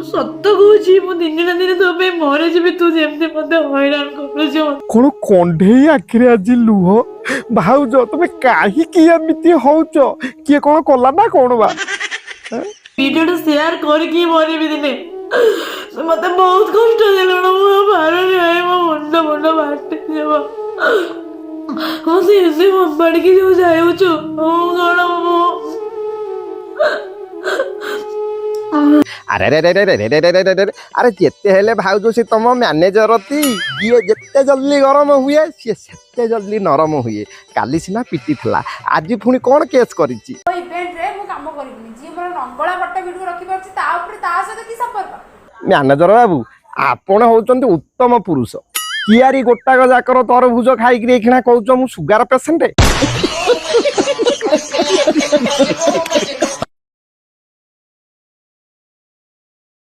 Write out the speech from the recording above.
ସତ କହୁଛି, ମୁଁ ଦିନେ ନା ଦିନେ ତୋ ପାଇଁ ମରିଯିବି। ତୁ ଯେମିତି ମତେ ହଇରାଣ କରୁଛୁ। କଣ କଣ୍ଢେଇ ଆଖିରେ ଆଜି ଲୁହ? ଭାଉଜ, ତମେ କାହିଁକି ଏମିତି ହଉଛ? କିଏ କଣ କଲା ନା କଣ ବା? ଭିଡ଼ିଓଟା ସେୟାର କରିକି ମରିବି ଦିନେ। ତୁ ମତେ ବହୁତ କଷ୍ଟ ଦେଲୁଣୁ। ମୁଁ ଆଉ ପାରୁନି ଭାଇ, ମୋ ମୁଣ୍ଡ ମୁଣ୍ଡ ଫାଟିଯିବ। ମତେ ଏତେ ଫୋପାଡ଼ିକି ଯୋଉ ଯାଉଛୁ, ମୁଁ କଣ ମୁଁ ଆରେ ରେ ରେ ରେ ରେ ରେ ରେ ରେ ରେ ରେ। ଆରେ, ଯେତେ ହେଲେ ଭାଉଜ ସେ ତମ ମ୍ୟାନେଜର ତି। ଯିଏ ଯେତେ ଜଲ୍ଦି ଗରମ ହୁଏ, ସିଏ ସେତେ ଜଲ୍ଦି ନରମ ହୁଏ। କାଲି ସିନା ପିଟିଥିଲା, ଆଜି ପୁଣି କଣ କେସ୍ କରିଛି? ଇଭେଣ୍ଟରେ ମୁଁ କାମ କରିବିନି। ଯିଏ ମୋର ନଙ୍ଗଳା ଫଟୋ ଭିଡ଼ିଓ ରଖିପାରୁଛି, ତା ଉପରେ ତା ସହିତ କି ସମ୍ପର୍କ? ମ୍ୟାନେଜର ବାବୁ, ଆପଣ ହଉଛନ୍ତି ଉତ୍ତମ ପୁରୁଷ। କିଆରି ଗୋଟାକ ଯାକର ତରଭୁଜ ଖାଇକିରି ଏଇଖିଣା କହୁଛ ମୁଁ ସୁଗାର ପେସେଣ୍ଟ।